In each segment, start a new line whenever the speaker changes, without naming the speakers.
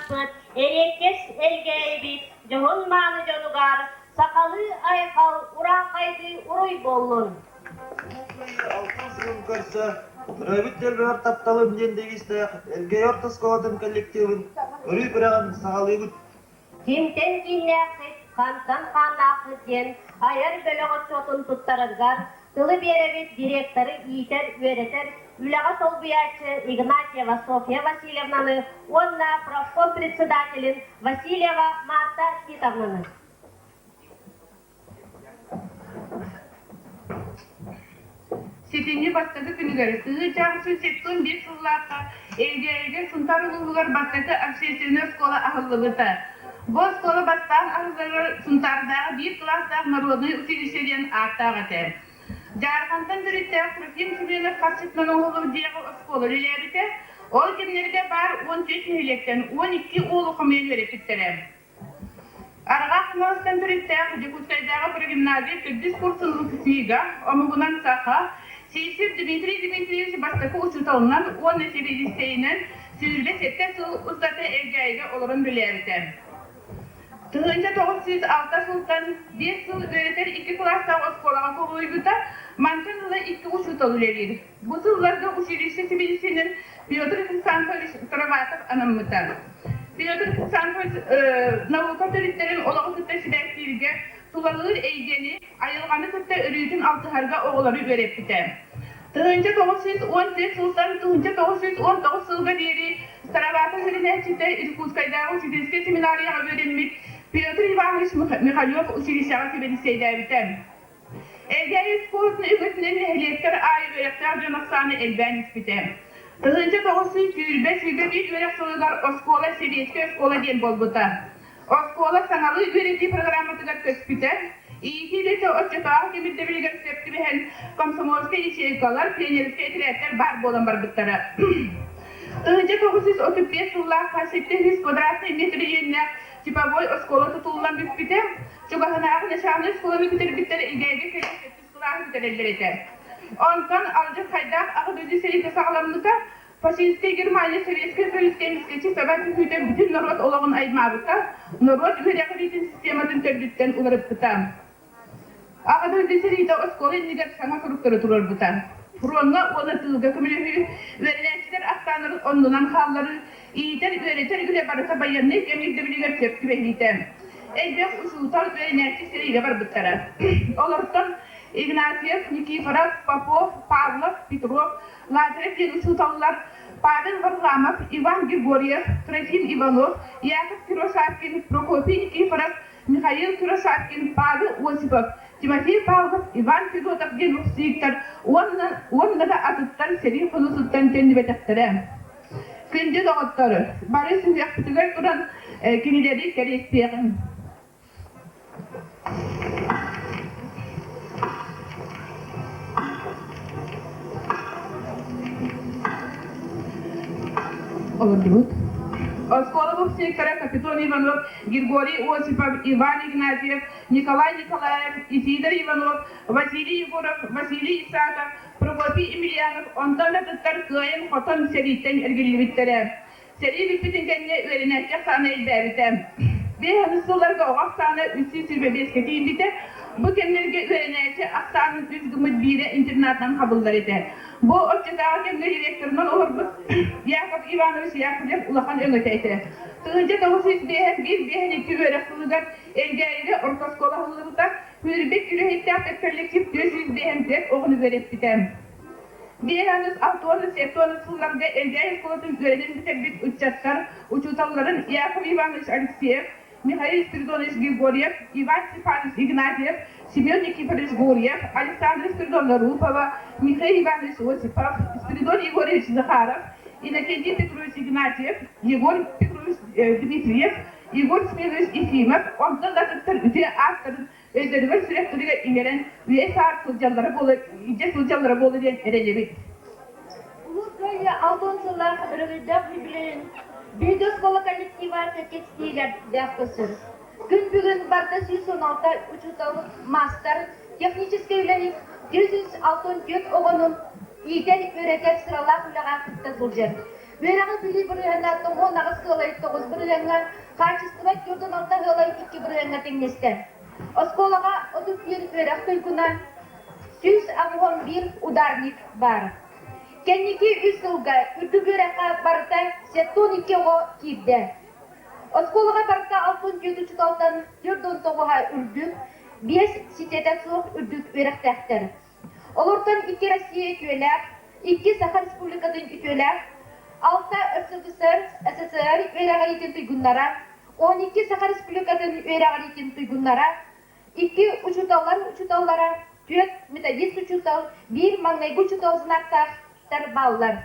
ааспыт эриэккэс Элгээйибит дьоһун-мааны дьонугар сахалыы айхал, урааҥхайдыы уруй буоллун!
Алтан сылын көрсө төрөөбүт түөлбэбэр тапталым диэн девизтээх Элгээйи орто оскуолатын коллективын өрүү күрэҕин саҕалыыбыт.
Кимтэн кииннээххит, хантан хааннааххыт диэн айар бөлөх отчуотун туттараргар тылы биэрэбит директоры иитэр-үөрэтэр үлэҕэ солбуйааччы Игнатьева Софья Васильевнаны уонна профком председателин Васильева Марта Титовнаны.
Сэтинньи бастакы күнүгэр 1971 сыллаахха Элгээйигэ Сунтаар улууһугар бастакы общественнай оскуола аһыллыбыта. Бу оскуола бастаан аһылларыгар Сунтаардааҕы биир кылаастаах народнай училище диэн ааттаах этэ. Дьаархантан төрүттээх Трофим Семенов харчытынан оҥоһуллубут дьиэҕэ оскуола үлэлээбитэ. Ол кэмнэргэ баар 14 нэһилиэктэн 12 уолу хомуйан үөрэппиттэрэ. Арҕаа Хаҥаластан төрүттээх Дьокуускайдааҕы прогимназия төрдүс курсун выпускнига, омугунан саха, Сиисев Дмитрий Дмитриевич бастакы учууталынан уонна сэбиэдиссэйинэн 27 сыл устата Элгээйигэ олорон үлэлээбитэ. 1906 сылтан 5 сыл үөрэтэр икки кылаастаах оскуолаҕа кубулуйбута, мантан ыла икки учуутал үлэлиир. Бу сылларга училище сэбиэдиссэйинэн Петр Хрисанфович Староватов анаммыта. Петр Хрисанфович наука төрүттэрин олоҕу кытта сибээстииргэ, тулалыыр эйгэни, айылҕаны кытта өрүүтүн алтыһарга оҕолору үөрэппитэ. 1914 сылтан 1919 сылга диэри Староватов үөрэнээччитэ Иркутскайдааҕы учительскай семинарияҕа үөрэммит Петр Иванович Михалев училищеҕа сэбиэдиссэйдээбитэ. Эдэр оскуолатын үгүсүнэн нэһилиэктэр аайы үөрэхтээх дьон ахсаана элбээн испитэ. 1920-21 үөрэх сылыгар оскуола сэбиэскэй оскуола диэн буолбута. Оскуола саҥалыы үөрэтии программатыгар көспүтэ. Иитии үлэтэ оччотооҕу кэм ирдэбилигэр сөп түбэһэн комсомольскай ячейкалар, пионерскай этэрээттэр баар буолан барбыттара. 1935 сыллаахха 700 квадратнай метр иэннээх типовой оскуола тутуллан бүппүтэ. Чугаһынааҕы начальнай оскуоланы бүтэрбиттэр Игээгэ кэлэн сэттис кылааһы бүтэрэллэр этэ. Онтон алдьархайдаах Аҕа дойду сэриитэ саҕаламмыта, фашистскай Германия Советскай Союзка эмискэччи саба түһүүтэ бүтүн норуот олоҕун аймаабыта, норуот үөрэҕириитин систематын төрдүттэн уларыппыта. Аҕа дойду сэриитэ оскуола иннигэр саҥа соруктары туруорбута. Фроҥҥа уонна тыылга көмөлөһүү, үөрэнээччилэр ахсааннарын оннунан хаалларыы, иитэр-үөрэтэр үлэ барыта байыаннай кэм ирдэбилигэр сөп түбэһиитэ. Элбэх учуутал, үөрэнээччи сэриигэ барбыттара. Олортон Игнатьев, Никифоров, Попов, Павлов, Петров, Лазарев диэн учууталлар Павел Варламов, Иван Григорьев, Трофим Иванов, Яков Киросавкин, Прокопий Никифоров, Михаил Киросавкин, Павел Осипов, Тимофей Павлов, Иван Федотов диэн выпускниктар уонна, уонна да атыттар сэрии хонуутуттан төннүбэтэхтэрэ. Күндү доҕоттор, бары сүһүөхпүтүгэр туран кинилэри кэриэстиэҕиҥ. Олордубут. Оскуола выпускниктара Капитон Иванов, Григорий Осипов, Иван Игнатьев, Николай Николаев, Исидор Иванов, Василий Егоров, Василий Исаков, Прокопий Емельянов онтон да атыттар кыайан-хотон сэрииттэн эргиллибиттэрэ. Сэрии бүппүтүн кэннэ үөрэнээччи ахсаана элбээбитэ. Биэс сылларга оҕо ахсаана 325-кэ тиийбитэ. Бу кэмнэргэ үөрэнээччи ахсаанын үс гыммыт биирэ интернатынан хабыллар этэ. Бу оччотооҕу кэмҥэ директорынан олорбут Яков Иванович Яковлев улахан өҥөтө этэ. 1905 биэһин икки үөрэх сылыгар Элгээйигэ орто оскуола аһыллыбыта. Күүрбүт үлэһиттээх коллектив 454 оҕону үөрэппитэ. Биэһэнис, алтуонус, сеттуонус сылларга Элгээйи оскуолатын үөрэнэн бүтэрбит ыччаттар учууталларын Яков Иванович Алексеев, Михаил Спиридонович Григорьев, Иван Степанович Игнатьев, Семен Никифорович Гурьев, Александра Спиридоновна Руфова, Михаил Иванович Осипов, Спиридон Егорович Захаров, Иннокентий Петрович Игнатьев, Егор Петрович Дмитриев, Егор Семенович Ефимов онтон да атыттар үтүө ааттарын өйдөрүгэр сүрэхтэригэр иҥэрэн үйэ-саас сылдьаллара буола илдьэ сылдьаллара буолуо диэн эрэнэбит.
Улуу Кыайыы 60 сыллаах өрөгөйдөөх юбилейын биһиги оскуола коллектива кэккэ ситиилэрдээх көрсөр. Күн бүгүн барыта 116 учуутал, маастар, техническэй үлэһит 464 оҕону иитэр-үөрэтэр сыралаах үлэҕэ кытта сылдьар. Үөрэҕи билии бырыһыана 98,9 бырыһыаҥҥа, хаачыстыба 46,2 бырыһыаҥҥа тэҥнэстэ. Оскуолаҕа 31 үөрэх туйгуна, 181 ударник баар. Кэнники үс сылга үрдүк үөрэххэ барыта 72 оҕо киирдэ. Оскуолаҕа барыта 64 учууталтан 49-а үрдүк, 5 ситэтэ суох үрдүк үөрэхтээхтэр. Олортон икки Россия үтүөлээх, икки Саха Республикатын үтүөлээх, алта РСФСР, СССР үөрэҕириитин туйгуннара, 12 Саха Республикатын үөрэҕириитин туйгуннара, икки учууталлар учууталлара, түөрт методист учуутал, биир маҥнайгы учуутал знактаахтар бааллар.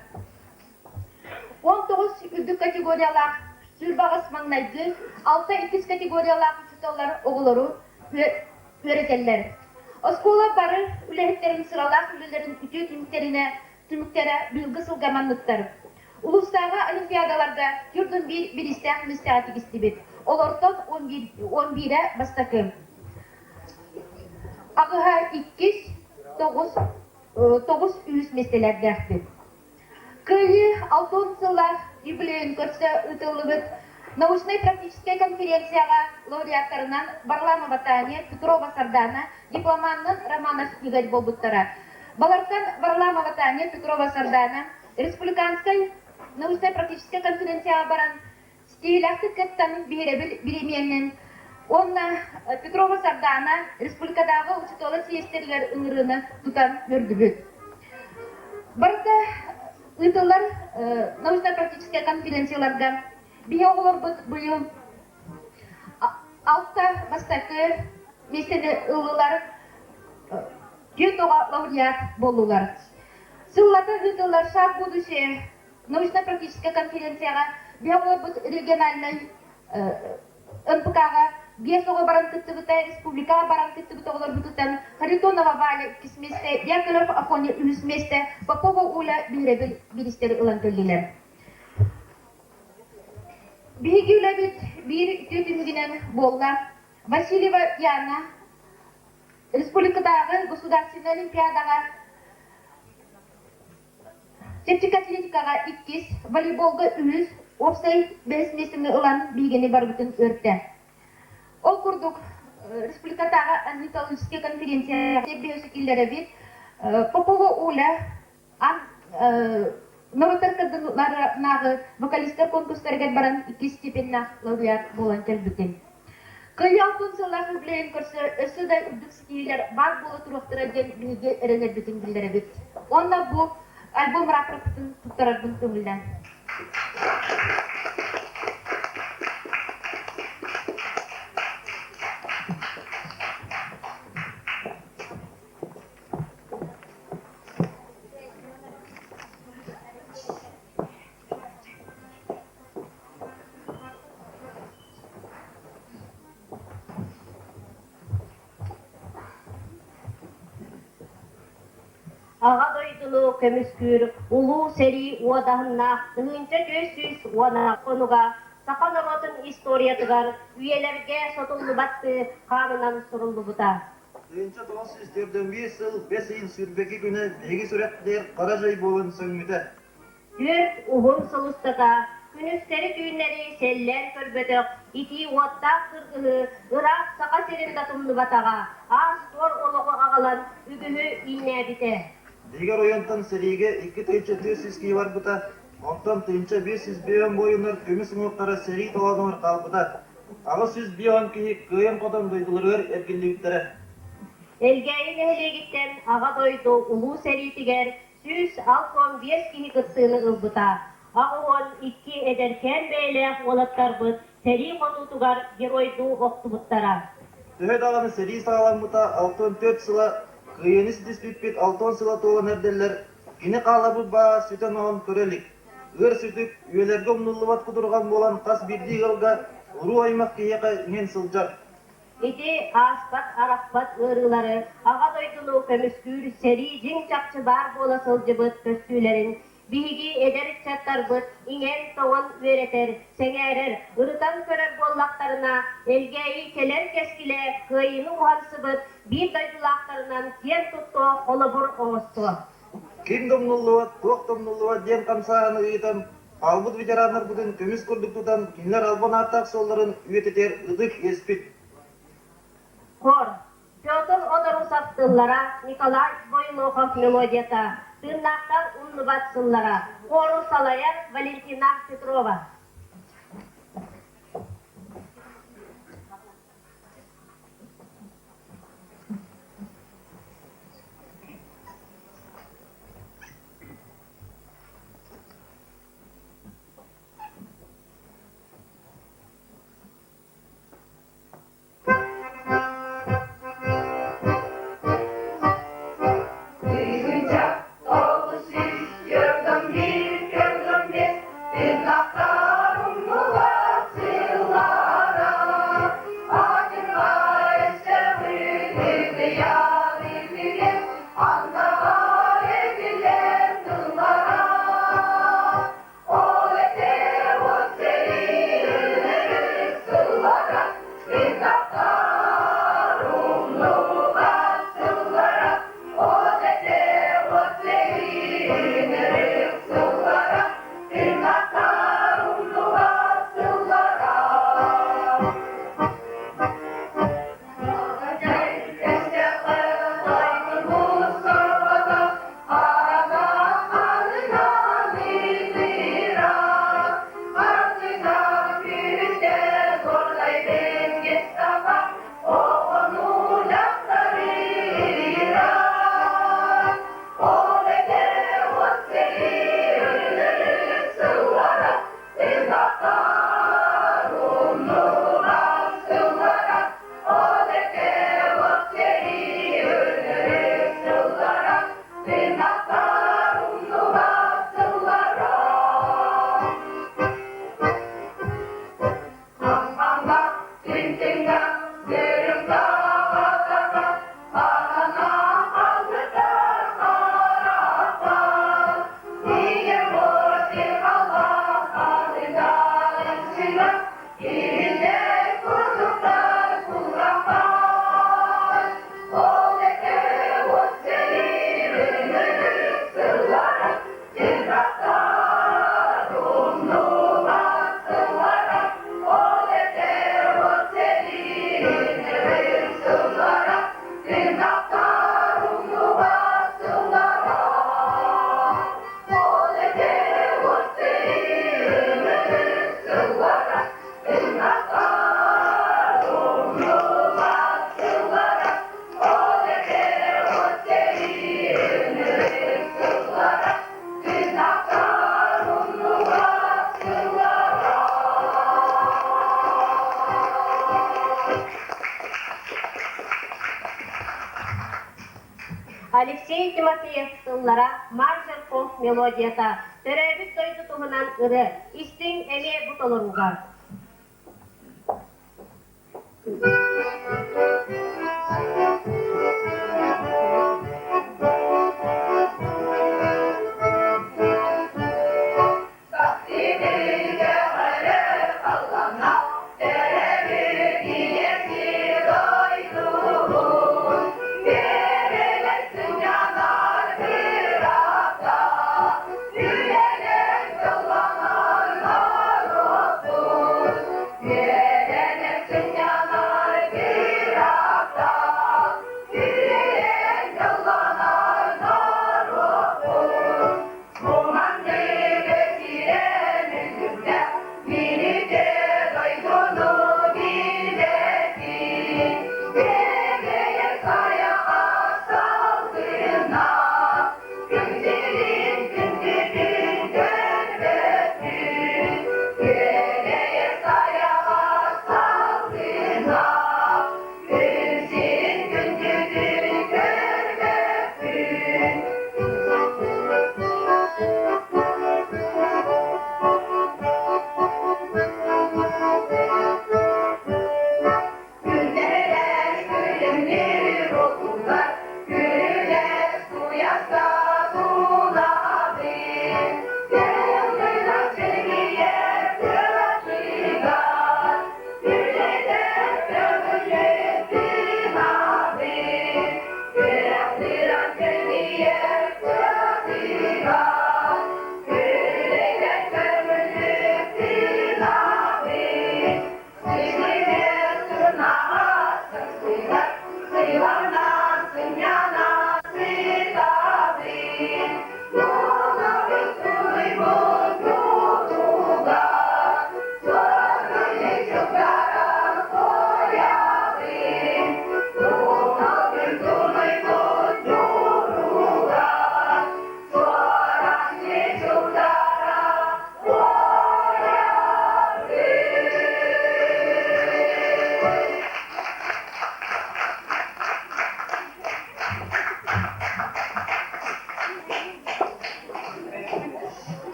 19 үрдүк категориялаах сүүрбэҕис маҥнайгы, алта иккис категориялаах учууталлар оҕолору үөрэтэллэр. Оскуола бары үлэһиттэрин сыралаах үлэлэрин үтүө түмүктэринэ түмүктэрэ быйылгы сылга манныктар. Улуустааҕы олимпиадаларга төрдүн биир бириистээх миэстэҕэ тигистибит. Олортон 11-э бастакы. Аҕыһа иккис, 9 үһүс миэстэлэрдээхпит. Кыайыы алтан сыллаах юбилейын көрсө ыытыллыбыт научнай-практическай конференцияҕа лауреаттарынан Варламова Таня, Петрова Сардана, дипломаннын Романов Игорь буолбуттара. Балартан Варламова Таня, Петрова Сардана республиканскай научнай-практическай конференцияҕа баран ситиһиилээхтик кыттан биһирэбил бириэмийэнэн уонна Петрова Сардана республикатааҕы учууталлар съезтэригэр ыҥырыыны тутан көрдүбүт. Барыта ыытыллар научно-практическай конференцияларга биһи оҕолорбут быйыл алта бастакы миэстэни ыллылар, түөрт оҕо лауреат буоллулар. Сыллата ыытыллар «Шаг будущее» научно-практическай конференцияҕа биһи региональнай НПК-ҕа биэс оҕо баран кыттыбыта, республикаҕа баран кыттыбыт оҕолорбутуттан Харитонова Валя иккис миэстэ, Яковлев Афоня үһүс миэстэ, Попова Уля биһирэбил биристэри ылан кэллилэр. Биһиги үлэбит биир үтүө түмүгүнэн буолла. Васильева Яна республикатааҕы государственнай олимпиадаҕа Чэпчэки атлетикаҕа иккис, волейболга үһүс, уопсай бэһис миэстэни ылан биһигини барыбытын үөртэ. Ол курдук, республикатааҕы орнитологическай конференция биһиги киллэрэбит. Попова Уля норуоттар кырдыларынааҕы вокалистар конкурстарыгар баран иккис степеннээх лауреат буолан кэлбитим. Кыайыы алтын сыллаах үбүлүөйүн көрсө өссө да үрдүк ситиһиилэр баар буола туруохтара диэн биһиги эрэнэрбитин биллэрэбит. Уонна бу альбом рапортын туттарарбын көҥүллээн.
Аҕа дойдуну көмүскүүр Улуу сэрии уодаһыннаах 1410 хонуга саха норуотун историятыгар үйэлэргэ сотуллубаттыы хаанынан суруллубута.
1991 сыл бэс ыйын сүүрбэки күнэ биһиги сүрэхтиир хара дьай буолан сөҥмүтэ.
Түөрт уһун сыл устата күнүстэри-түүннэри сэллээн көрбөтөх итии уоттаах кыргыһыы ыраах Саха сирин да тумнубатаҕа, аас-туор олоҕу аҕалан үгүһү ииннээбитэ.
Биһиги оройуонтан сэриигэ 2400 киһи барбыта, онтон 1500 биэһэн буойуннар көмүс уҥуохтара сэрии толоонугар хаалбыта. 850 киһи кыайан-хотон дойдуларыгар эргиллибиттэрэ.
Элгээйи нэһилиэгиттэн Аҕа дойду Улуу сэриитигэр 165 киһи кыттыыны ылбыта. 82 эдэркээн бэйэлээх уолаттарбыт сэрии хонуутугар геройдуу охтубуттара.
Төһө даҕаны сэрии саҕаламмыта 64 сыла, кыайыыны ситиспиппит 60 сыла туолан эрдэллэр, кини хааларбыт баа сүтэн-оһон көрө илик. Ыар сүтүк, үйэлэргэ умнуллубат кутурҕан буолан хас биирдии ыалга уруу-аймах киһиэхэ иҥэн сылдьар.
Ити ааспат-арахпат ыарыылары Аҕа дойдуну көмүскүүр сэрии дьиҥ-чахчы баар буола сылдьыбыт көстүүлэрин биһиги эдэр ыччаттарбыт иҥэн-тоҥон үөрэтэр, сэҥээрэр, ырытан көрөр буоллахтарына, Элгээйи кэлэр кэскилэ кыайыыны уһансыбыт биир дойдулаахтарынан киэн туттуо, холобур оҥостуо.
Ким да умнуллубат, туох да умнуллубат диэн хамсааһыны ыытан. Хаалбыт ветераннарбытын көмүс курдук тутан, кинилэр албан ааттаах суолларын үйэтитэр ытык иэспит.
Хор, Петр Одорусов тыллара, Николай Бойлохов мелодията, Тыыннаахтар умнубат сыллара, хору салайар Валентина Петрова.
903, 401, тыыннахтар умнубат сыллара. Атырҕай сөҕүрүйэн илигин, андаҕар этилэр тыллара. Ол этэ от сэрии сыллара, тыыннахтар умнубат сыллара. Ол этэ от сэрии сыллара, тыыннахтар умнубат сыллара.
Алексей Тимофеев тыллара Марк Жирков мелодията төрөөбүт дойду туһунан ырыа истиҥ эмиэ бу толорууга.
Üyeler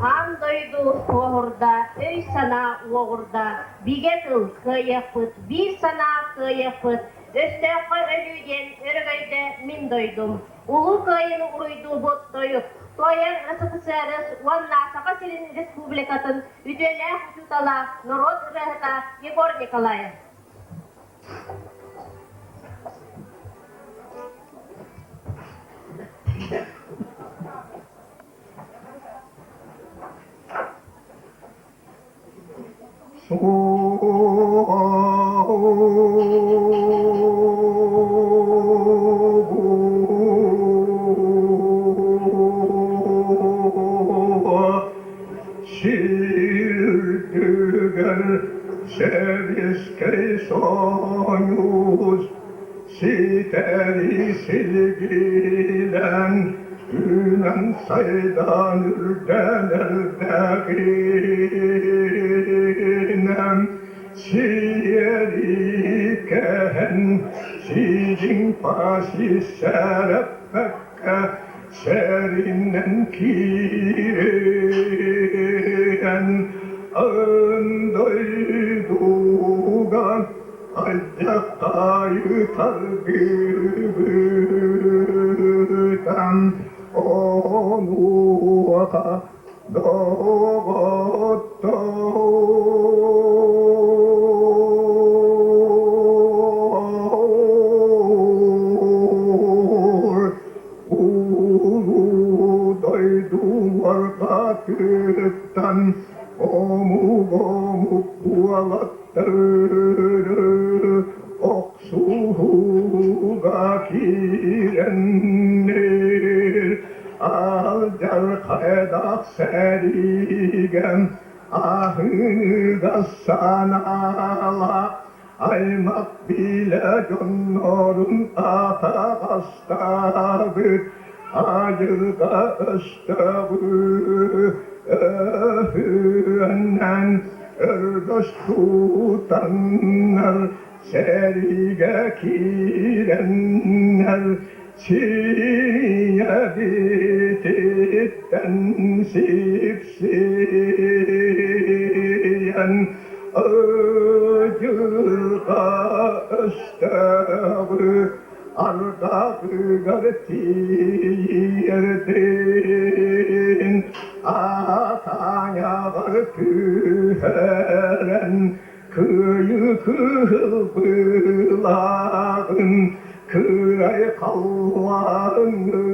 Аан дойду суоһурда, өй-санаа уоҕурда, бигэ тыл кыайыахпыт, биир санаа кыайыахпыт, өстөөххө өлүү диэн өрөгөйдө мин дойдум. Улуу Кыайыыны уруйдуубут тойук, туойар РСФСР уонна Саха сирин Республикатын үтүөлээх учуутала, норуот ырыаһыта Егор Николаев.
Сирдүгэр Сэбиэскэй Союз ситэри силигилэн үүнэн сайдан үрдэн эрдэҕинэн сиэри кэһэн сидьиҥ фашист сэрэппэккэ сэринэн киирэн ындойдуга Алдьархайы таргыытан онуоха доҕоттоор улуу дойдулар хатыттан омук-омук буолаттар Охсуһууга киирэннэр алдьархайдаах сэриигэ аһыныгас санаалаах аймах билэ дьоннорун атаҕастаабыт айылҕа өстөөҕү өһүөннэн Өргөс тутаннар сэриигэ киирэннэр сийэбититтэн сипсийэн ыдьырҕа өстөөҕү Ардахыгар тиийэрдин атаҥаҕар түһэрэн кыайыы кыһыл былааҕын кыырай халлааҥҥы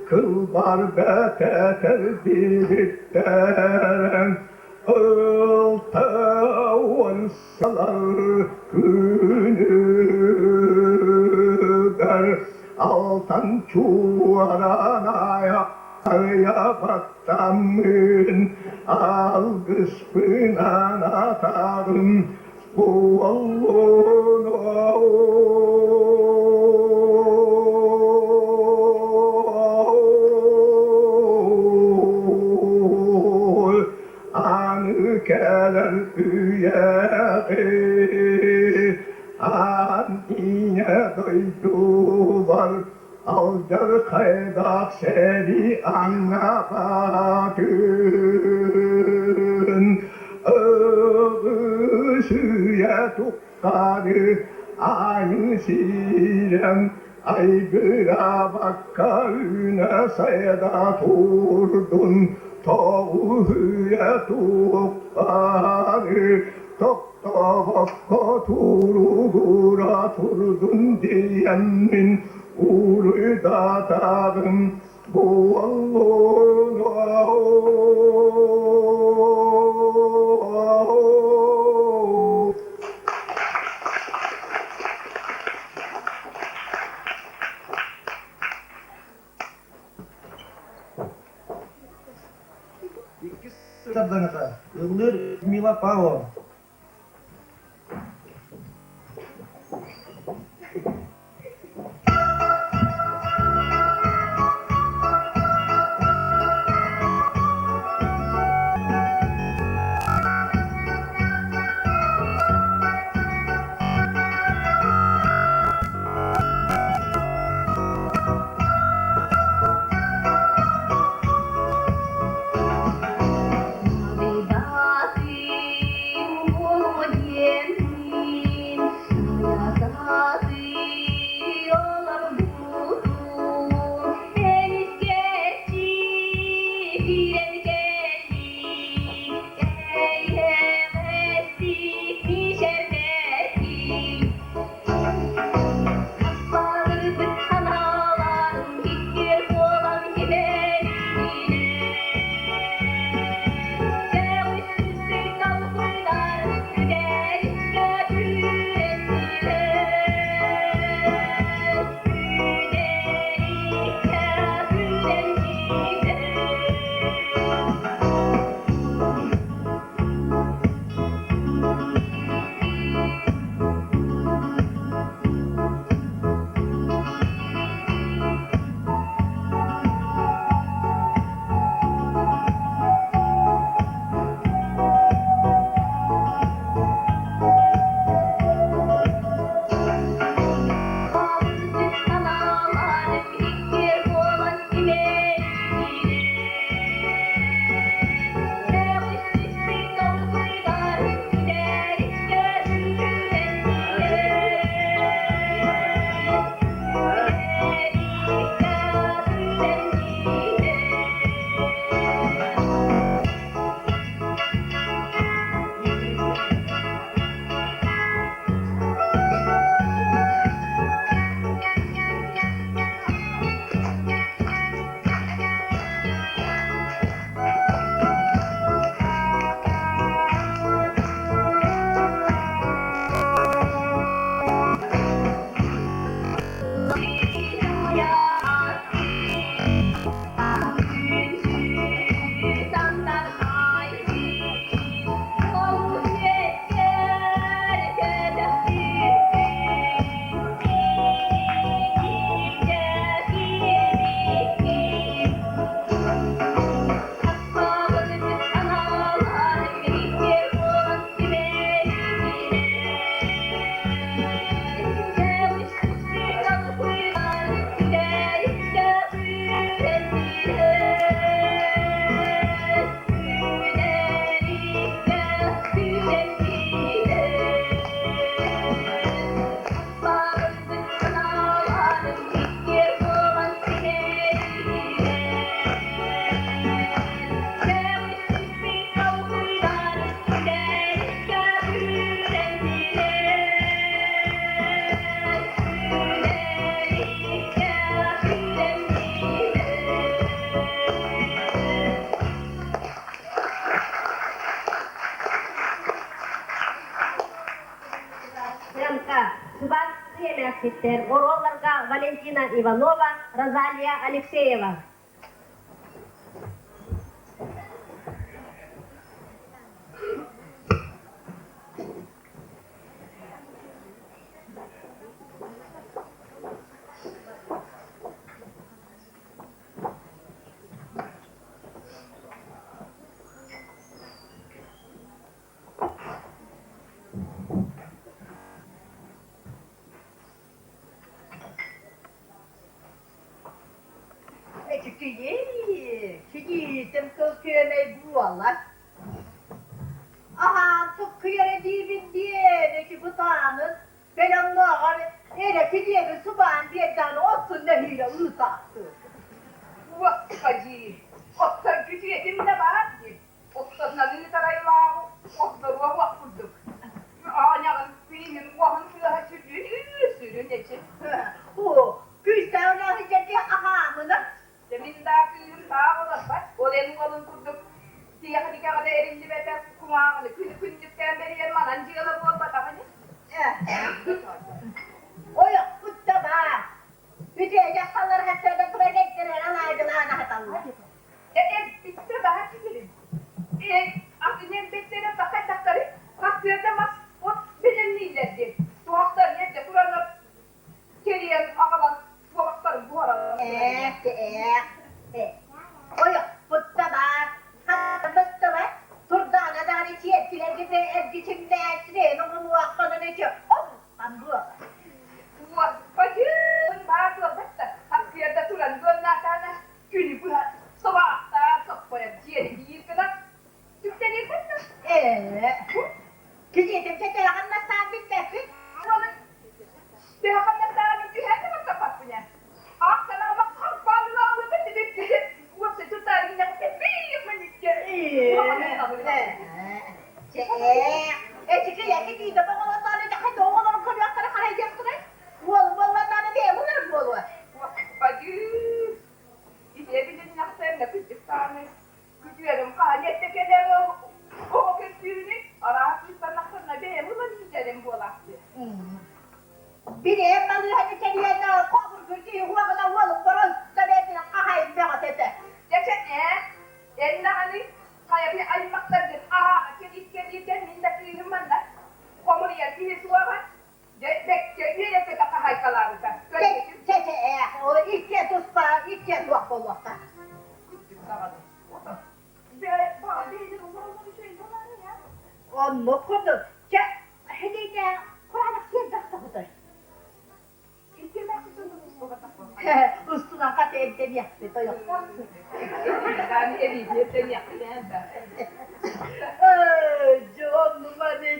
кылбар бэтэтэр бириттэрэн Ылтауан салар күнүгэр алтан чуораан айа баттаммын алгыспын анатарым буоллун. Аны кэлэр үйэҕи аан ийэ дойдубар алдьархайдаах сэрии аҥаабатын ылгысыйа тухтары айы сирэм айгыраабакка үүнэ сайда турдун тоҕуһуйа туохтары тохтобокко туругура турдун диэммин уруйдатаҕым буоллун.
Иккис сардаҥата ыллыыр Людмила Павлова.
түспүттэр. Оруолларга Валентина Иванова, Розалия Алексеева.
Эчикийи, кийиитим кыл күөмэй буолар. Аһаан суккуйара диибин диэн ити бытаанын бэл оннооҕор эрэ килиэби субаан биэрдэҕинэ оттун нэһиилэ ыытаахтыыр.
Уоппадьыы, оттон күтүөтүм да баар дии. Оттоннонуу тарайылааҕы ордоруо уох курдук. Аанньаҕын күнүһүн уоһун тыаһа сүрүн сүрүн эчи.
Оо, күүстээх үлэҕэ дьэргэ аһаамына.
Дьэ мин даа кыыһым таах олорбот. Ол эн уолун курдук тиэхиникэҕэ да эриллибэтэх кумааҕыны күнү күннүктээн бэрийэр манан дьыала буолбатах ини.
Ойохпут да баар. Үтүө дьахталлар хаттарда туран эттэрэр алаадьылаан аһаталлар.
Эппиттэ баһа киһирин. Ээ, атын элбэттэрэ такайдахтары хасыарда мас от бэлэмнииллэр диэн. Туохтар эрдэ тураннар кэриэн аҕалан туохтарын буһараллар.
Ээх, ээх, э. Ойохпут да баар, хатарбыт да бар, турдаҕына даҕаны чиэркилэргэ эргичиҥнээччилээн оҥонуохханан эчи омхан буолар.
Уоспадьыын баар буолбат да, хасыарда туран дуоннаатаана күнү быһа собаахтаан соппойон дьиэни биир гына түктэниэххин да
Ээ, килиэтим чэчээҕин настаан билбэппин.
Уолун төһө настаан түһэн да баттаппаппын ээ. Аах санаама харбааллаабыта тибикки уопсай тутаарыгынньахха биир мүнүүткэ
Ээ, эчики эки киитэ боҕолонноон этэхэ оҕолорун көрүөхтэрэ харайдыахтара. Уол буолланнаана бэйэм ыларым буолуо.
Бадыы Итиэ билиннэхтэринэ кырдьыктааны күтүөрүм хаһан эрдэ кэлэр оҕо көстүүнү араас ыыттаннахтарына бэйэм ылан иитэрим буолаахтыы.
Бирээн балыыһаны кэрийэн хобургур киһи уоҕуна уолум боруоста бэйэтинэн хаһайын бөҕөтө этэ.
Дьэ чэ ээ, эн даҕаны хайа аймахтаргын ааҕа кэлиит кэлиитэн мин да кыыһым манна хомуруйар киһи суоҕа Бэккэ үөрэ-көтө хаһаайкалаабыта.
Чэ, чэ, ээх, ол иккиэ туспа, иккиэ туох буолуохха. Оннук курдук. Чэ, хилиитэ кураанах сиэрдэх тоһутой. Устунан хат эрдэниэхпит ойохтоох. Дьон маны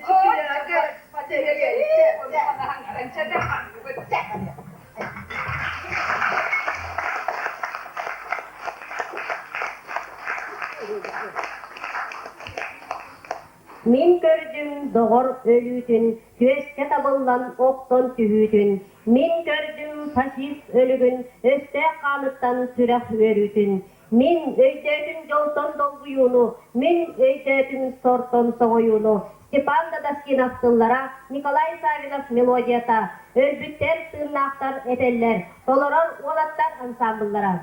Мин көрдүм доҕор өлүүтүн, түөскэ табыллан охтон түһүүтүн, мин көрдүм фашист өлүгүн, өстөөх хааныттан сүрэх үөрүүтүн, Мин өйдөөтүм дьолтон долгуйууну, мин өйдөөтүм сортон соҥойууну. Степан Дадаскинов тыллара, Николай Саввинов мелодията, Өлбүттэр, тыыннаахтар этэллэр, толорор уолаттар ансаамбыллара.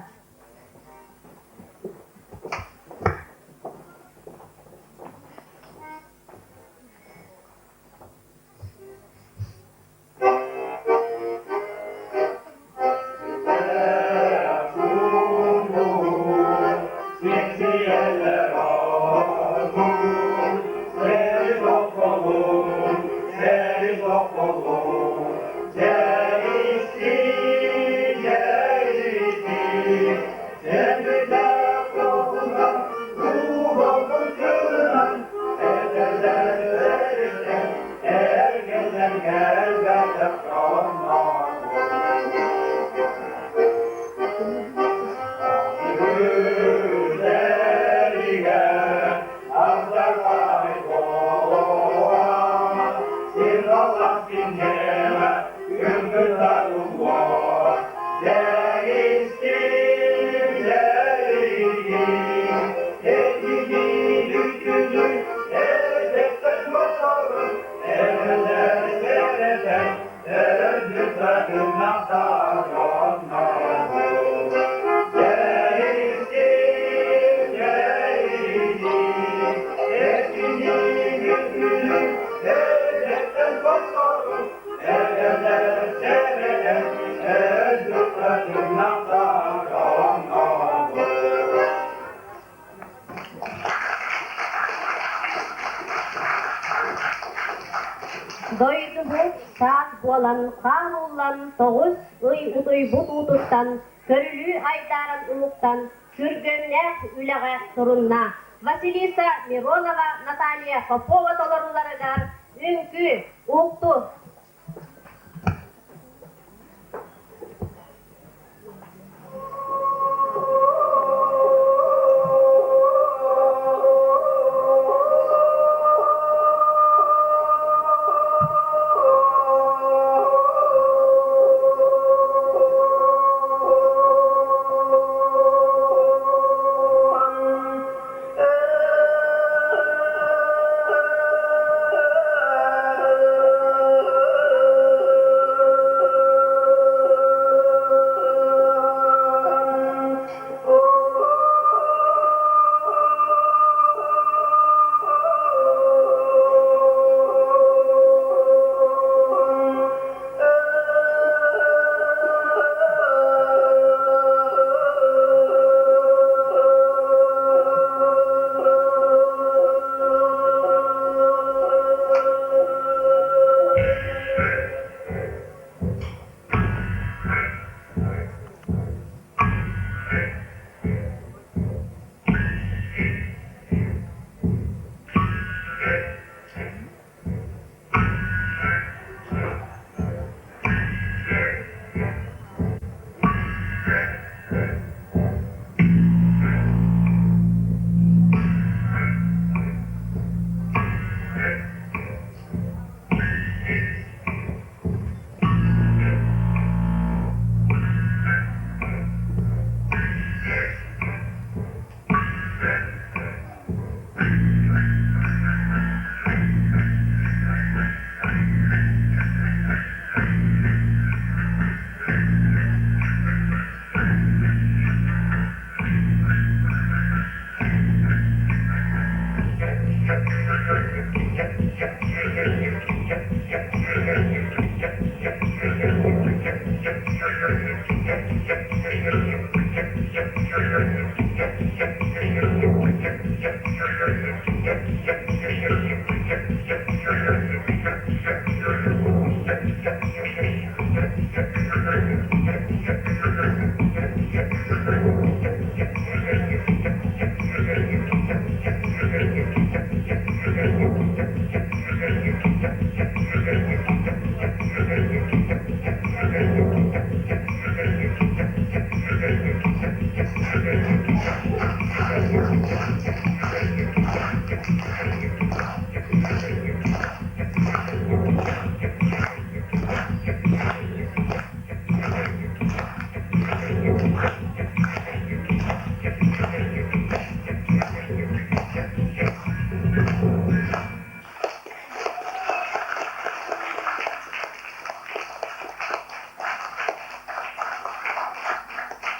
Дойдубут саас буолан хаан ууллан 9 ый утуйбут уутуттан көрүлүү айдааран уһуктан күргүөмнээх үлэҕэ турунна. Василиса Миронова, Наталья Попова толорууларыгар үҥкүү, укту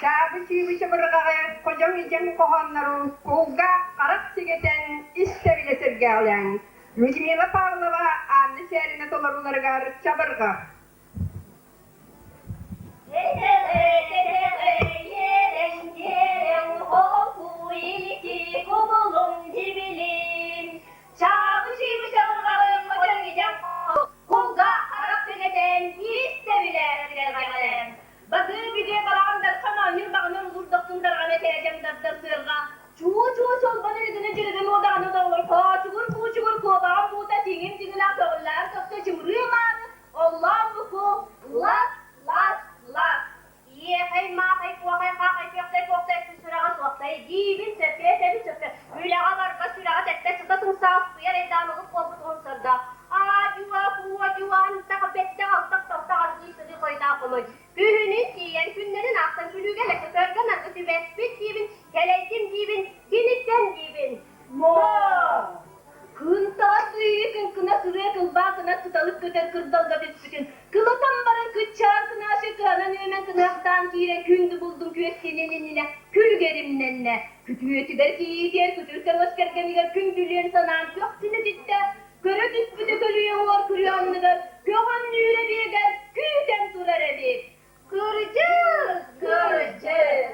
Чаабы чүүбү чабырҕаҕы ходьоҥ идьэҥ хоһооннору кулгаах харах сигэтэн истэбилэ сэргээҕлээн Людмила Павлова Анна Чээринэ толорууларыгар чабырҕах
Бакыы бүдүө балаҕан дархан оонньуур баҕаны улуурдахтын дарҕана кээдьэҥ дардар сыарҕа чуу-чуу чолбон үрүтүнэн дьырыгын уодаҕаны доҕолор хоочугур куучугур куобаҕын буута тиҥин тиҥилэх көҕүллээн көхсө чымырыы мааны оллоон буку лас лас лас иэхэй маахай куохай хаахай күөхтэй куохтай сүрэҕэ суохтай диибин сөпкө этэбин сөпкө үлэҕэ барба сүрэҕэ тэппэт сыта сымсаах суйар эйдаан олук буолбут уһун сордоох аа-дьуа куо-дьуа антах бэттэх алтах талтах аргыый сырыы хойдоох хомой күһүнүн тиийэн күннэрин аахсан күлүүгэ лэккөтөргө нарга түбэспит диибин кэлэйдим диибин киниттэн диибин мо Кынтаҕа кыҥкына сырыа кылбаа кынат кыталык көтөр кырдалга түспүтүн, кылатан баран кыччаан кынаачы кыһанан үөмэн кынаахтаан киирэн күндү булдун күөстэнин иннинэ күлүгэримнэннэ. Күтүөтүгэр кийиитигэр күтүр көҥөс кэргэнигэр күндүлүөн санаан көхсүнэ түстэ, көрө түспүтэ көлүйэ уор күрүө анныгар көҕөн нүүрэ биэгэр күүтэн турар эбит.
Кырдьык, кырдьык,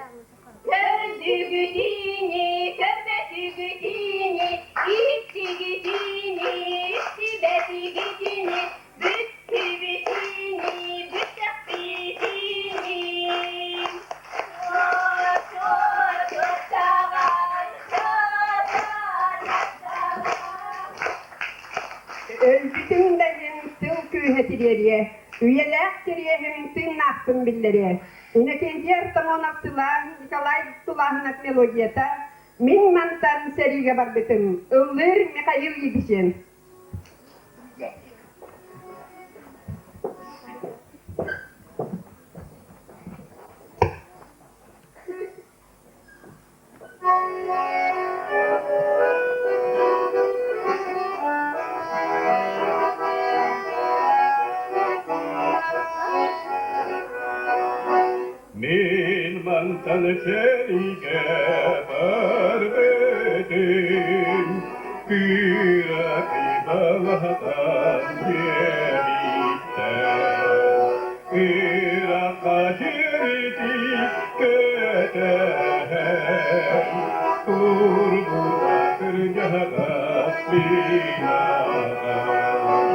көрдүгүтүнү, көрбөтүгүтүнү, иттигитини, истибэтигитини, бүттүбүтүнү, бүттэхпитини.
Өлбүтүм да иһин тыл күүһэ тириэриэ, үйэлээх кириэһим тыыннаахпын биллэриэ. Иннокентий Артамонов тыла, Николай Тулаһынов мелодията «Мин мантан сэриигэ барбытым» ыллыыр Михаил Егишин.
Мин мантан сэриигэ барбытым, кыыракый балаһатан диэбиттэр. Ырахха дьиэрити көтөһөн, турбута кырдьаҕас мин аҕам.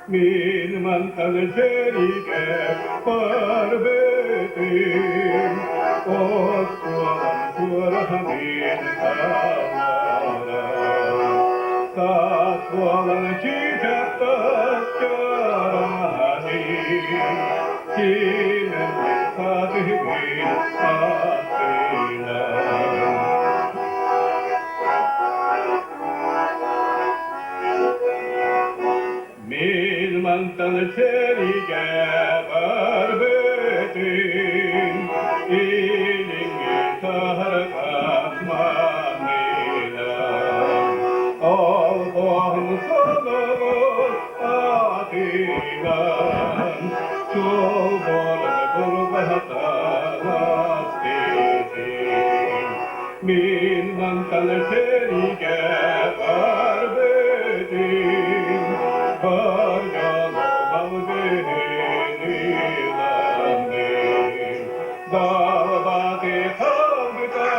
Мин мантан сэриигэ барбытым, оскуолам суораһын хаалларан. Тас буолан чыычаахтас чараһын, симэммин хатыһын аттынан. Мин мантан сэриигэ барбытым, илиҥҥи саһарҕам маныынан. Олбоһун солоҕос атынан, чолборун бурҕаталас дитин. Мин мантан сэриигэ барбытым, бар дьону балгыһын ыланным. Далбаты халбыта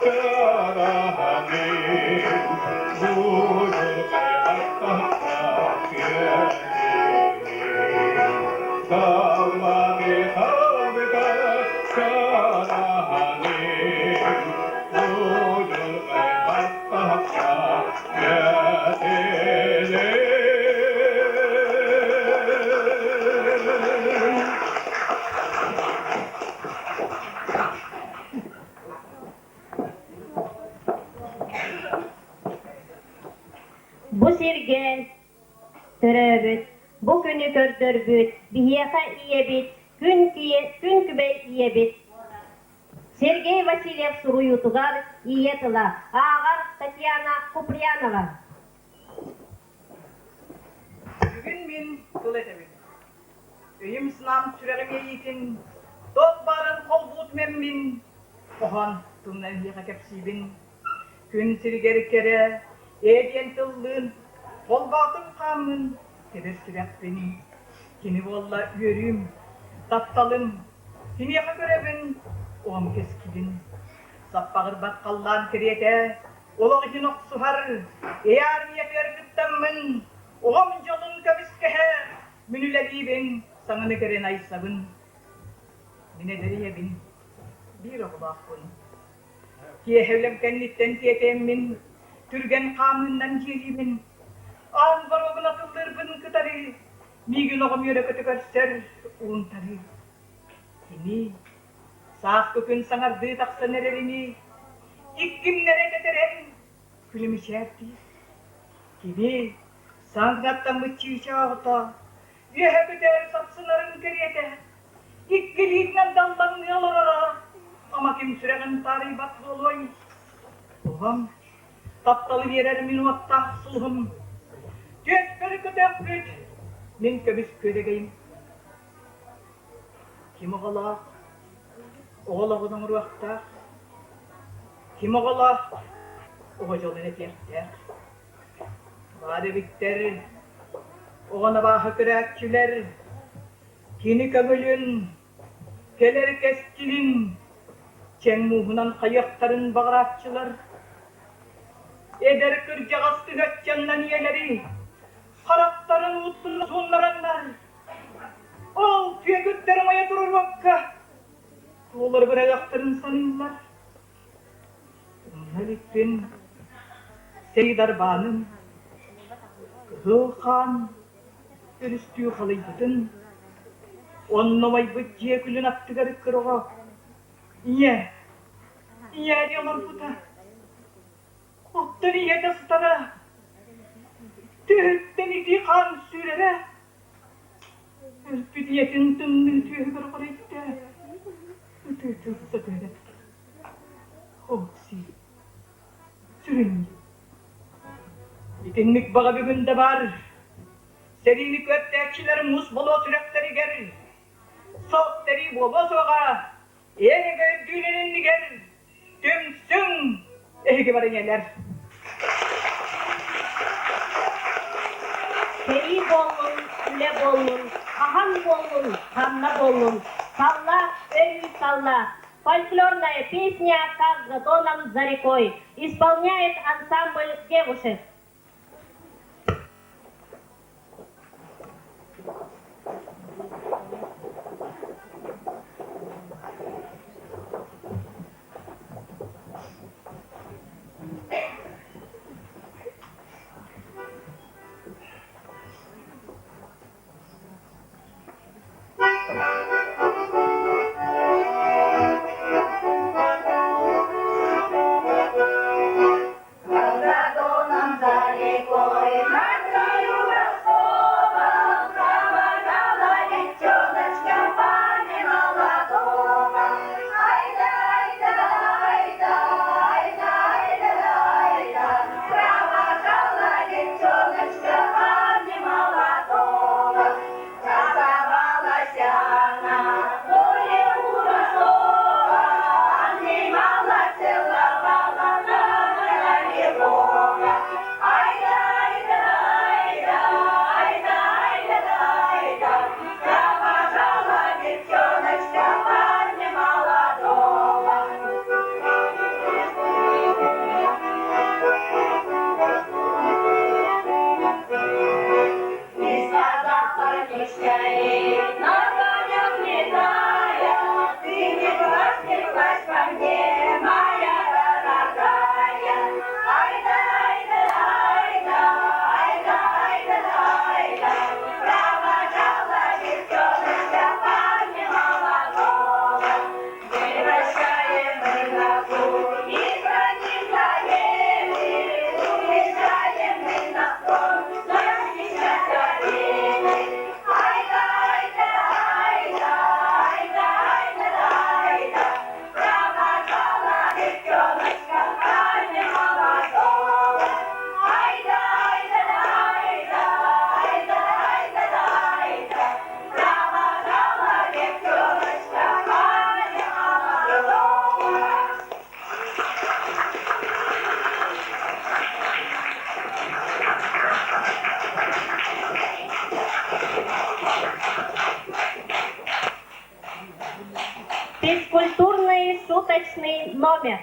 чараһаным, будурҕай баттахтаах күөлүм. Далбаты халбыта чараһаным, будурҕай баттахтаах күөлүм.
Бу сиргэ төрөөбүт, бу күнү көрдөрбүт биһиэхэ ийэбит, күн, күн күбэй ийэбит Сергей Васильев суруйуутугар ийэ тыла ааҕар Татьяна Куприянова.
Бүгүн мин тыл этэбин. Өйүм-санаам сүрэҕим иэйиитин, туох баарын холбуутум эммин, хоһоон тылынан эһиэхэ кэпсиибин. Күн сиригэр кэрэ, ээ диэн тыллыын, холбоотум хааммын, тэбэр сүрэхпин. Кини буолла үөрүүм, тапталым, киниэхэ көрөбүн, оҕом кэскилин. Саппаҕырбат халлаан кэриэтэ, олох иһин охсуһар, ээ армиятыгар кыттаммын, оҕом дьолун көмүскэһэ, Мин үлэлиибин, саҥаны кэрэн айсабын. Мин эдэр ийэбин, биир оҕолоохпун. Киэһэ үлэм кэнниттэн тиэтэйэммин, түргэн хаамыыннан дьиэлиибин. Аан боруогун атыллыырбын кытары, миигин оҕом үөрэ-көтө көрсөр, уунтарыы. Кини сааскы күн саҥардыы тахсан эрэринии, иккимнэрэ тэтэрэн, күлүмүчээрдиир. Кини саҥаттаммыт чыычааҕыта үөһэ көтөөрү сапсынарын кэриэтэ икки илиитинэн даллаҥныы олороро ама ким сүрэҕин таарыйбат буолуой? Оҕом тапталы биэрэр мин уоттаах сулуһум түөспэр көтөхпүт мин көмүс күөрэгэйим. Ким оҕолоох, оҕолоҕун оҥоруохтаах, ким оҕолоох, оҕо дьолун этиэхтээх. Баар эбиттэр, оҕону абааһы көрөөччүлэр, кини көҥүлүн, Кэлэр кэскилин чэҥ мууһунан хайыахтарын баҕарааччылар, эдэр кырдьаҕас кыһаччаннан ийэлэри харахтарын уутун сууннараннар, ол түөкүттэр умайа турар уокка туолар бырайыактарын саныыллар. Умна иликпин сэрии дарбаанын, кыһыл хаан өрүстүү халыйбытын, онно умайбыт дьиэ күлүн аттыгар кыра оҕо «Ийэ, ийээ» дии олорбута. Оттон ийэтэ сытара, түөһүттэн итии хаан сүүрэрэ. Өлбүт ийэтин тымныы түөһүгэр хоруйда, ытыы-ытыы сытыара. Окси, сүрүн. Итинник баҕа бүгүн да баар. Сэриини күөттээччилэр муус болуо сүрэхтэригэр суох сэрии буолуо суоҕа. Эһиги өйдүүнүн иннигэр түмсүҥ, эһиги бары ийэлэр.
Сэрии буоллун, үлэ буоллун, хаһан буоллун, ханна буоллун, саллаат өрүү саллаат. Фольклорная песня «Как за доном за рекой» исполняет ансамбль девушек.
За доном за рекой, на краю Ростова, провожала девчоночка парня молодого. Ай да, ай да, ай да, ай да, ай да, ай да, провожала девчоночка парня молодого. Красовалась она в поле у Ростова, обнимала, целовала на Бога. Ай да, ай да, ай да, ай да, ай да, ай да, провожала девчоночка парня молодого. И сказал парнишка ей, на конях летая, ты не плачь, не плачь по мне, моя дорогая. Ай да, ай да, ай да, ай да, ай да, ай да, провожала девчоночка парня молодого. Мы прощаем мы на и проникаем, уезжаем мы на фронт, защищать Родины. Ай да, ай да, ай да, ай да, ай да, ай да, провожала девчоночка парня молодого. Ай да, ай да, ай да, ай да, ай да, ай да, провожала девчоночка парня молодого.
Физкультурный шуточный номер.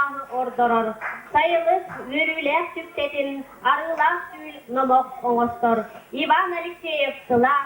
алааһы ордорор, сайылык үөрүүлээх түптэтин арыылаах түүл номох оҥостор. Иван Алексеев тыла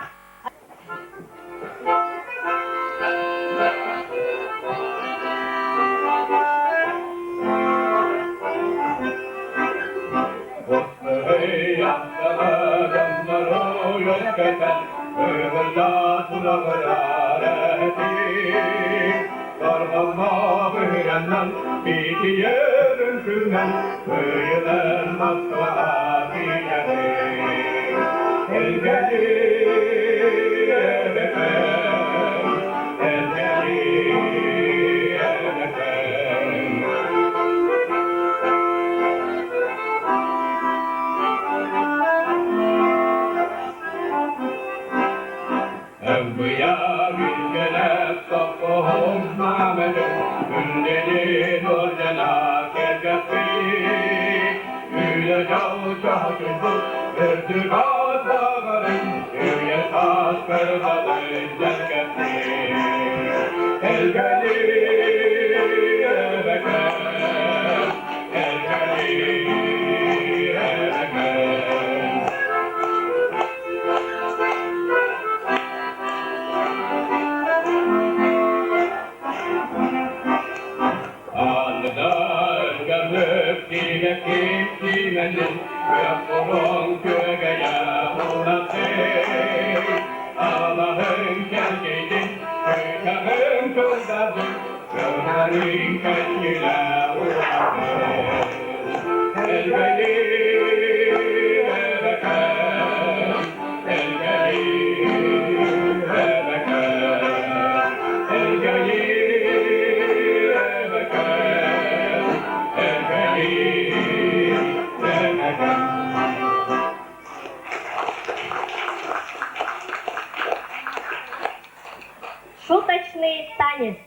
Шуточный танец.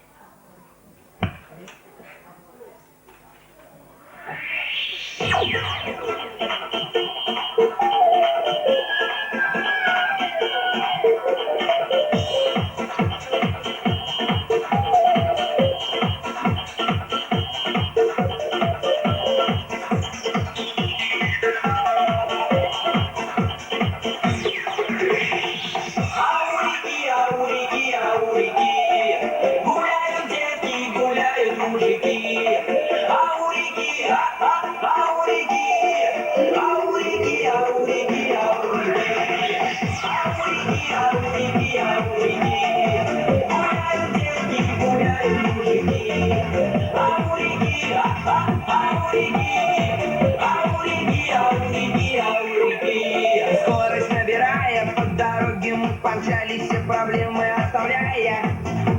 Скорость набирая, по дороге мы помчались, все проблемы оставляя.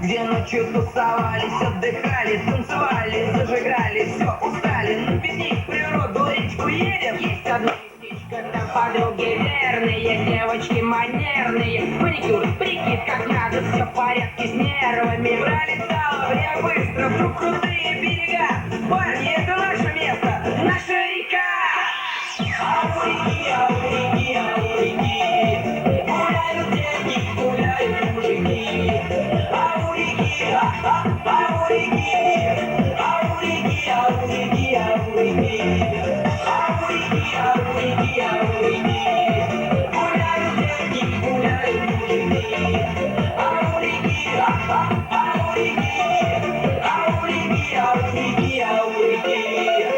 Где ночью тусовались, отдыхали, танцевали, зажигали, все устали. На пикник в природу, речку едем. Есть одно местечко, там подруги верные, девочки манерные. Маникюр, прикид, как надо, все в порядке с нервами. Пролетала время быстро, вдруг крутые берега. Парни, это наше место, наша река.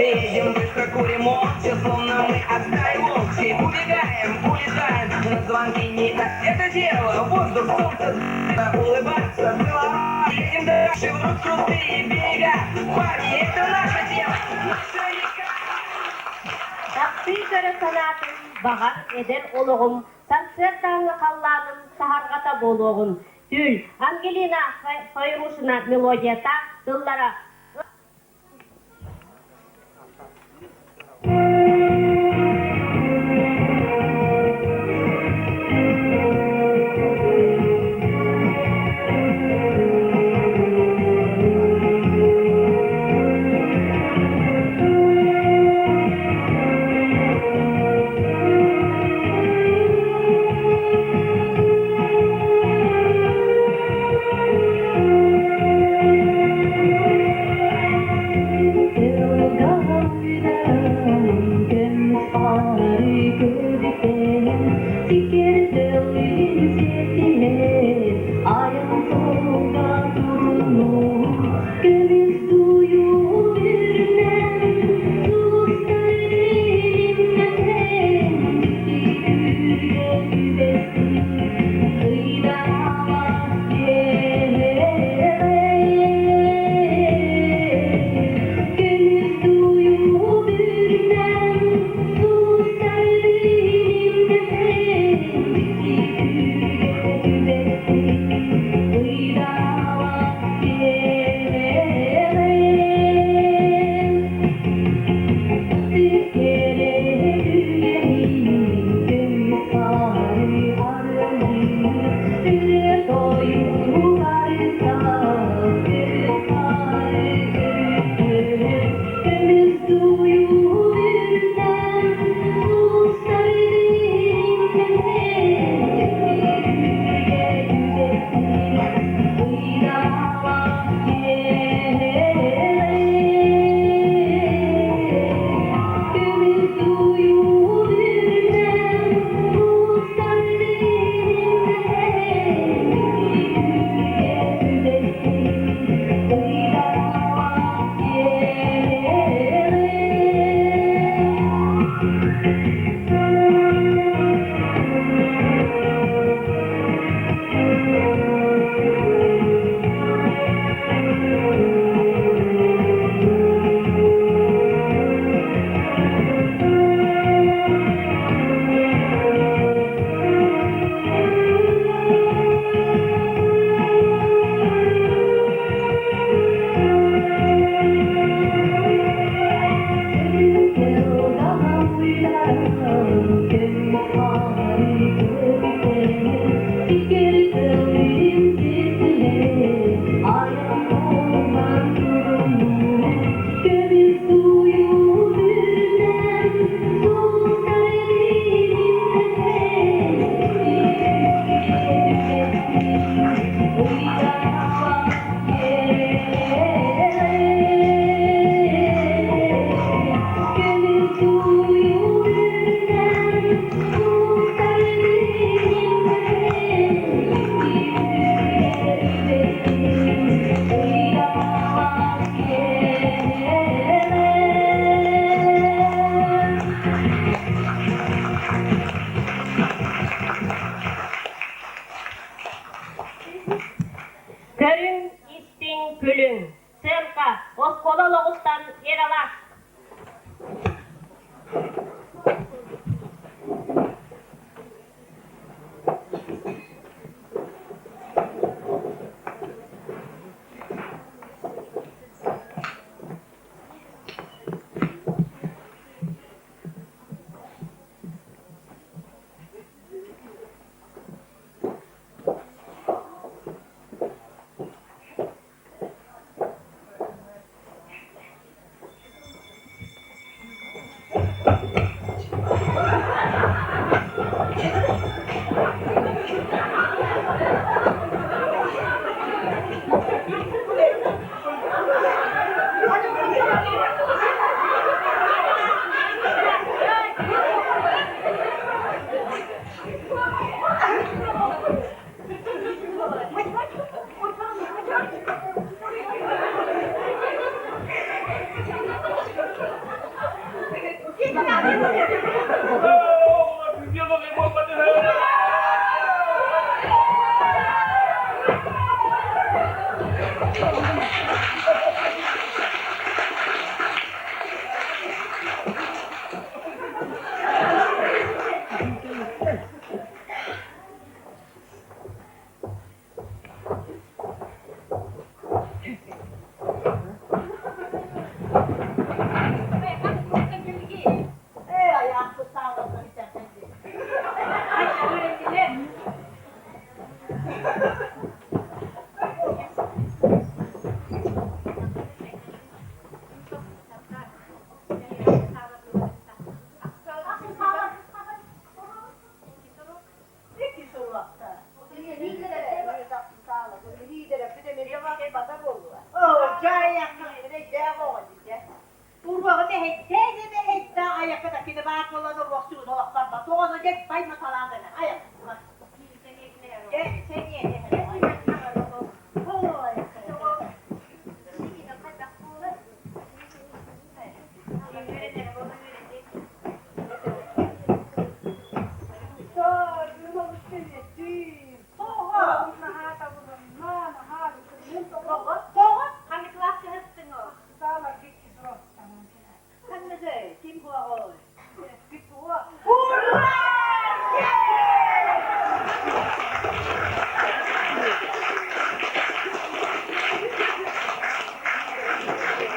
Едем быстро, курим молча, словно мы от стаи волчьей. Убегаем, улетаем, на звонки не так. Это дело, воздух, солнце, улыбаться, целовать. Едем дальше, вдруг крутые берега. Парни, это наша тема, наша река.
Таптыы көрө санаатын, баҕар эдэр олоҕум, сарсыардааҥҥы халлааным саһарҕата буолуоҕун. Түүл Ангелина Файрушина мелодията, тыллара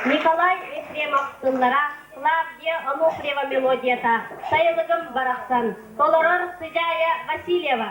Николай Ефремов тыллара, Клавдия Онуфриева мелодията «Сайылыгым барахсан» толорор Сыдьаайа Васильева.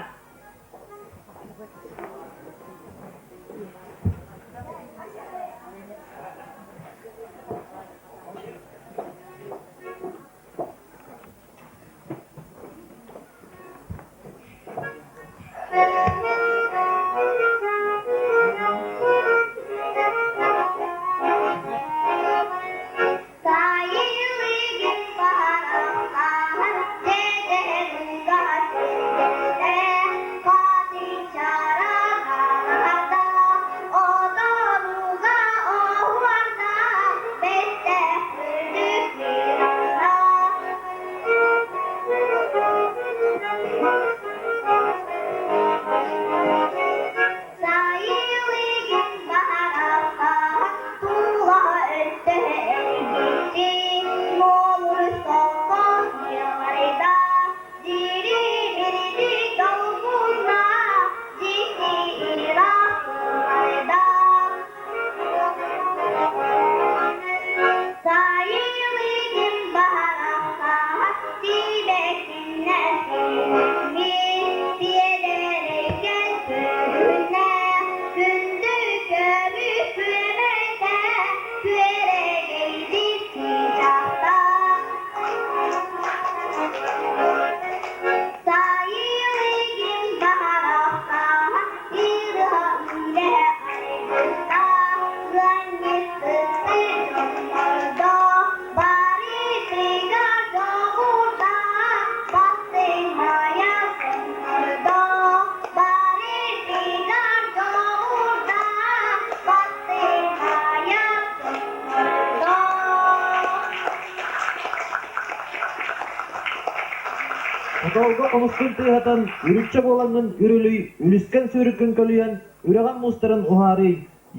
Хотоолго хомускун тыаһатан, үрүччэ буолаҥҥын үрүлүй, үлүскэн сүүрүккүн көлүйэн, үрэҕин муустарын уһаарый.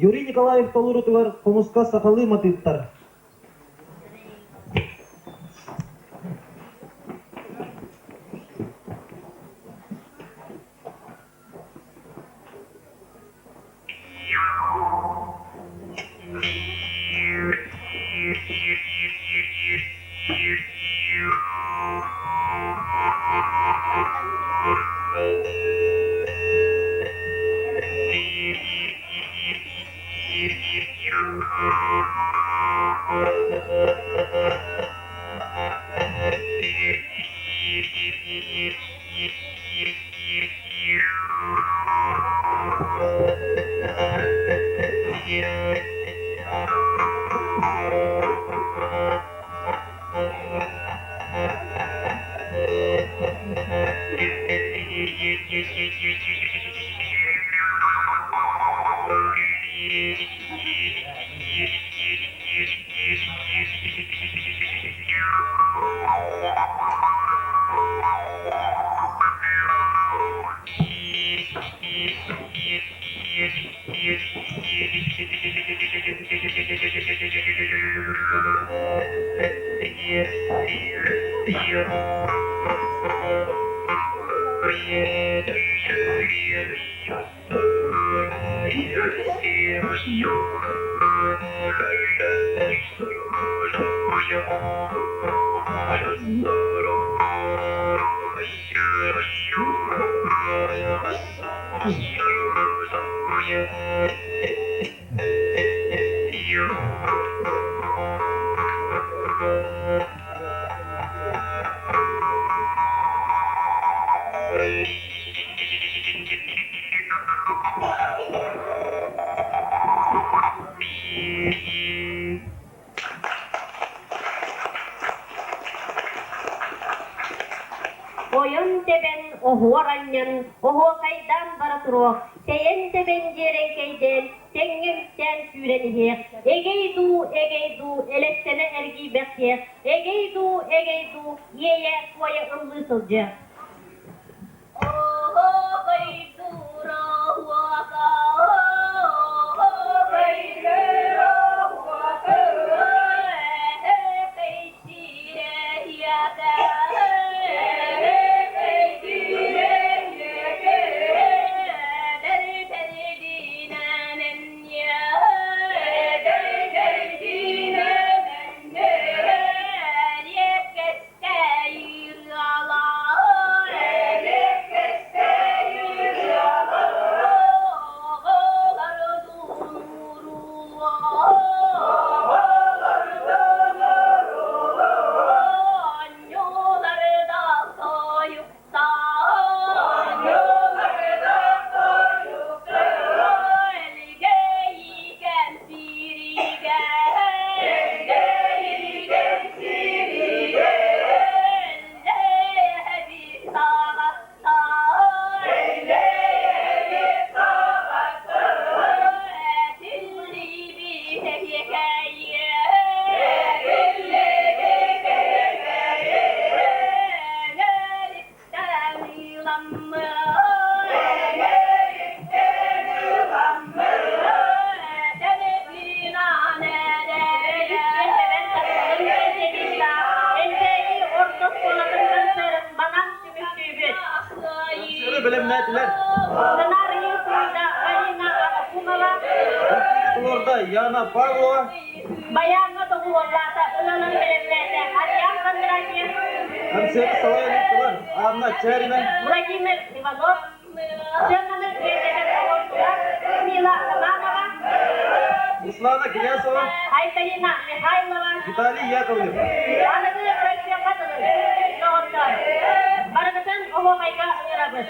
Юрий Николаев толоруутугар хомуска сахалыы матыыптар.
Ойон тэбэн, оһуор анньан, оһуокайдаан бара туруох, тэйэн тэбэн дьиэрэҥкэйдээн, тэҥҥэ үктээн сүүрэн иһиэх, эгэй дуу, эгэй дуу, элэстэнэ эргийбэхтиэх, эгэй дуу, эгэй дуу, иэйэ куойа ыллыы сылдьыах.
Сыры бэлэмнээтилэр. Туруорда Яна Павлова.
Баяҥҥа доҕуһуоллаата, ыланан бэлэмнээтэ Арьян Кондратьев,
Концерт салайан ыыттылар Анна Чарина,
Владимир Иванов, сыананы үөрэтэр оҥордулар Людмила Романова,
Руслана Грязова,
Айталина Михайлова,
Виталий Яковлев.
Аныгы көрсүөххэ дылы, доҕоттор, барыгытын оһуохайга ыҥырабыт.